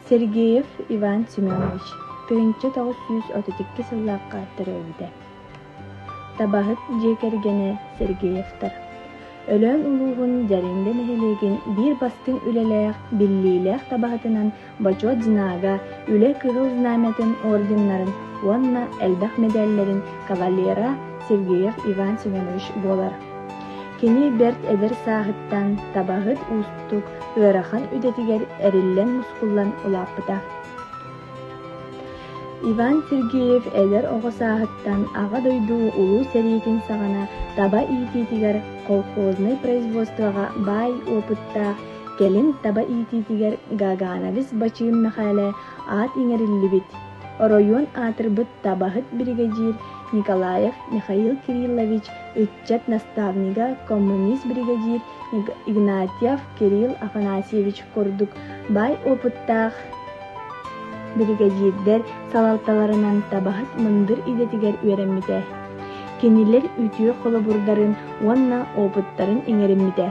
Сергеев Иван Семенович 1932 сыллаахха төрөөбүтэ. Табаһыт дьиэ кэргэнэ Сергеевтар. Өлөөн улууһун Дьэриҥдэ нэһилиэгин биир бастыҥ үлэлээх, биллиилээх табаһытынан Бочуот знага, Үлэ Кыһыл Знамятын орденнарын уонна элбэх мэдээллэрин кавалера Сергеев Иван Семенович буолар. Кини бэрт эдэр сааһыттан табаһыт уустук, ыарахан идэтигэр эриллэн-мускуллан улааппыта. Иван Сергеев эдэр оҕо сааһыттан Аҕа дойду Улуу сэриитин саҕана таба иитиитигэр колхознай производствоҕа баай опыттаах, кэлин таба иитиитигэр Гаганович Бачыым Мэхээлэ аат иҥэриллибит, оройуон аатырбыт табаһыт биригэдьиир Николаев Михаил Кириллович ыччат наставнига коммунист биригэдьиир Игнатьев Кирилл Афанасьевич курдук баай опыттаах биригэдьиирдэр салалталарынан табаһыт мындыр идэтигэр үөрэммитэ. Кинилэр үтүө холобурдарын уонна опыттарын иҥэриммитэ.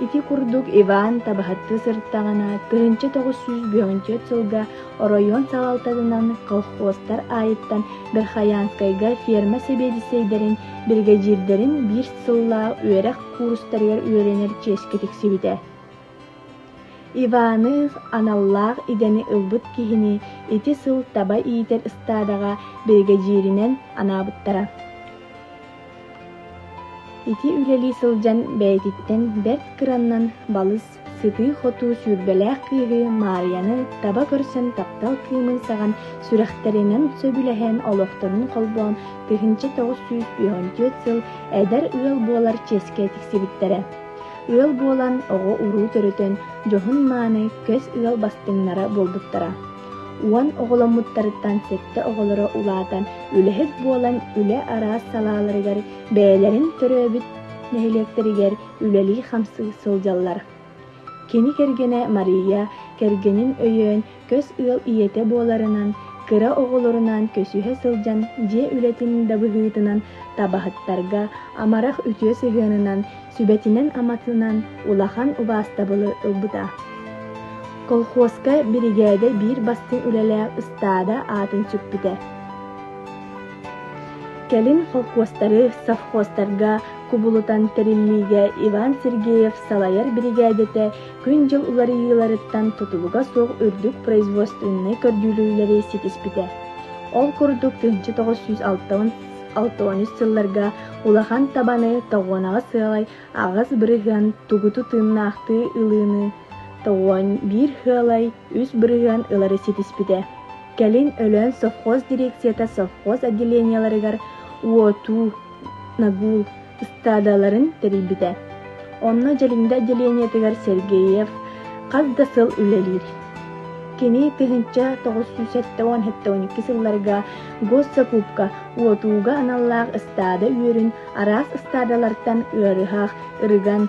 Ити курдук Иван табаһыттыы сырыттаҕына 1904 сылга оройуон салалтатынан колхозтар аайыттан Верхоянскайга ферма сэбиэдиссэйдэрин биригэдьиирдэрин биир сыллаах үөрэх куурустарыгар үөрэнэр чиэскэ тиксибитэ. Иваны аналлаах идэни ылбыт киһини ити сыл таба иитэр ыстаадаҕа биригэдьииринэн анаабыттара. Ити үлэлии сылдьан бэйэтиттэн бэрт кыраннан балыс, сытыы-хотуу сүүрбэлээх кыыһы Маарыйаны таба көрсөн таптал кыымын саҕан сүрэхтэринэн сөбүлэһэн олохторун холбоон 1954 сыл эдэр ыал буолар чиэскэ тиксибиттэрэ. Ыал буолан, оҕо-уруу төрөтөн, дьоһун-мааны көс ыал бастыҥнара буолбуттара. Уон оҕоломмуттарыттан сэттэ оҕолоро улаатан, үлэһит буолан үлэ араас салааларыгар бэйэлэрин төрөөбүт нэһилиэктэригэр үлэлии-хамсыы сылдьаллар. Кини кэргэнэ Мария кэргэнин өйөөн, көс ыал ийэтэ буоларынан, кыра оҕолорунаан көсүһэ сылдьан дьиэ үлэтин да быһыытынан табаһыттарга амарах үтүө сыһыанынан, сүбэтинэн-аматынан улахан убаастабылы ылбыта. Колхуоска биригээдэ биир бастыҥ үлэлээх ыстаада аатын сүкпүтэ. Кэлин холкуостары совхозтарга кубулутан тэриллиигэ Иван Сергеев салайар биригээдэтэ күн-дьыл уларыйыыларыттан тутулуга суох үрдүк производственнай көрдүүлүүлэри ситиспитэ. Ол курдук 1963 сылларга улахан табаны тоҕуонаҕа сыалай 8% тугуту тыыннаахтыы ылыыны, 91 сыалай 3% ылары ситиспитэ. Кэлин Өлөөн совхоз дирекцията совхоз отделениеларыгар уотуу, нагул ыстаадаларын тэрийбитэ. Онно Дьэлиҥдэ отделениетыгар Сергеев хас да сыл үлэлиир. Кини 1970-72 сылларга госсакупка уотууга аналлаах ыстаада үөрүн араас ыстаадалартан ыарыһах, ырыган,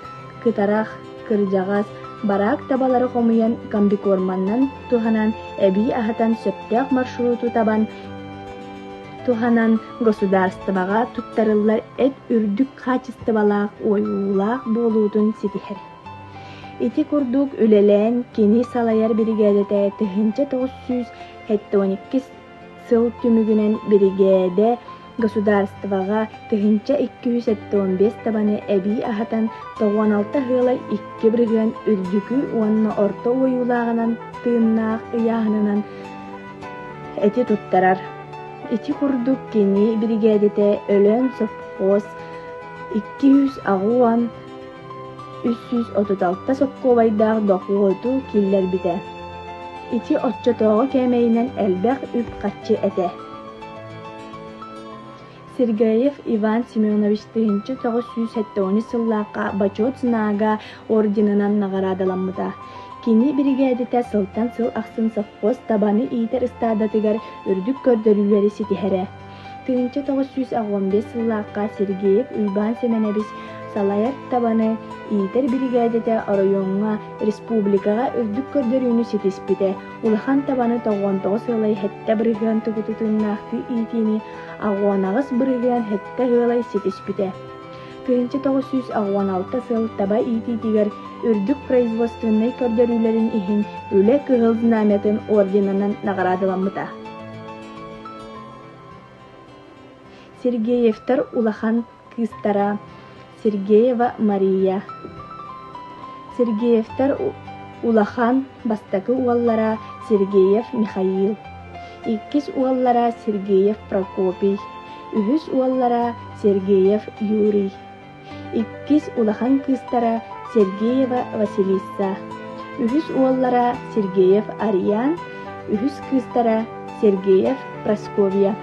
кытарах, кырдьаҕас, бараак табалары хомуйан комбикорманан туһанан эбии аһатан сөптөөх маршруту табан туһанан государствоҕа туттарыллар эт үрдүк хаачыстыбалаах уойуулаах буолуутун ситиһэр. Ити курдук үлэлээн кини салайар биригээдэтэ 1972 сыл түмүгүнэн биригээдэ государствоҕа 1275 табаны эбии аһатан 96 ыала 2% үрдүкү уонна орто уойуулааҕынан тыыннаах ыйааһынынан эти туттарар. Ити курдук кини биригээдэтэ Өлөөн сопхуос 280 336 сокуобайдаах дохуоту киллэрбитэ. Ити оччотооҕу кээмэйинэн элбэх үп-харчы этэ. Сергеев Иван Семенович 1970 сыллаахха Бочуот знага орденынан наҕараадаламмыта. Кини биригээдэтэ сылтан сыл ахсын совхоз табаны иитэр ыстаадатыгар үрдүк көрдөрүүлэри ситиһэрэ. 1985 сыллаахха Сергеев Уйбаан Сэмэнэбис салайар табаны иитэр биригээдэтэ оройуоҥҥа, республикаҕа үрдүк көрдөрүүнү ситиспитэ, улахан табаны 99 ыалай 7% тугутутуннаахтыы иитиини 88% 7 ыалай ситиспитэ. 1986 сыл таба иитиитигэр үрдүк производственнай көрдөрүүлэрин иһин Үлэ Кыһыл Знамятын орденынан наҕараадаламмыта. Сергеевтэр улахан кыыстара Сергеева Мария. Сергеевтэр улахан бастакы уоллара Сергеев Михаил, иккис уоллара Сергеев Прокопий, үһүс уоллара Сергеев Юрий, иккис улахан кыыстара Сергеева Василиса, үһүс уоллара Сергеев Ариан, үһүс кыыстара Сергеев Прасковья.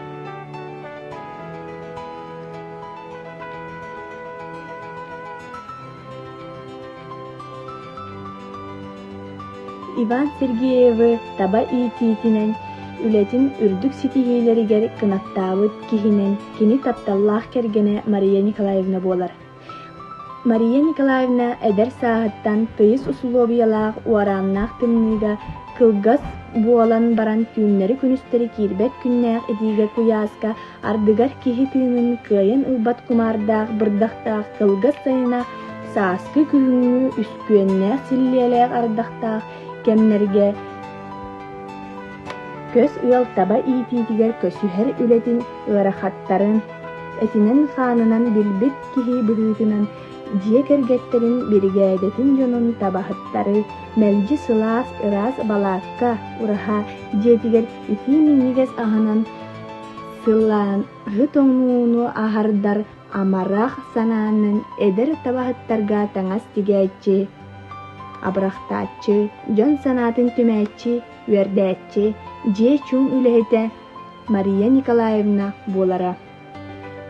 Иван Сергеевы таба иитиитинэн үлэтин үрдүк ситиһиилэригэр кынаттаабыт киһинэн кини тапталлаах кэргэнэ Мария Николаевна буолар. Мария Николаевна эдэр сааһыттан тыйыс усулуобуйалаах уорааннаах тымныыга кылгас буолан баран түүннэри-күнүстэри киирбэт күннээх итиигэ куйааска ардыгар киһи тыынын кыайан ылбат кумаардаах бырдахтаах кылгас сайына сааскы күһүҥҥү үскүөннээх силлиэлээх ардахтаах кэмнэргэ көс ыал таба иитиитигэр көсүһэр үлэтин ыарахаттарын этинэн-хаанынан билбит киһи быһыытынан дьиэ кэргэттэрин биригээдэтин дьонун табаһыттары мэлдьи сылаас ыраас балаакка ураһа дьиэтигэр итии минньигэс аһынан сылааһы тоҥууну аһардар амарах санаанан эдэр табаһыттарга таҥас тигээччи, абырахтааччы, дьон санаатын түмээччи, үөрдээччи, дьиэ чуум үлэһитэ Мария Николаевна буолара.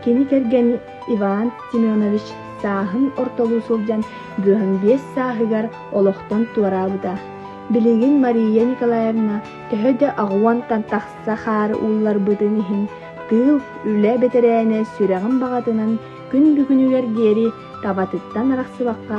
Кини кэргэн Иван Семенович сааһын ортолуу сылдьан 55 сааһыгар олохтон туораабыта. Билигин Мария Николаевна төһө да аҕуонтан тахса хаары уулларбытын иһин, тыыл, үлэ бэтэрээнэ сүрэҕин баҕатынан күн бүгүнүгэр диэри табатыттан арахсыбакка.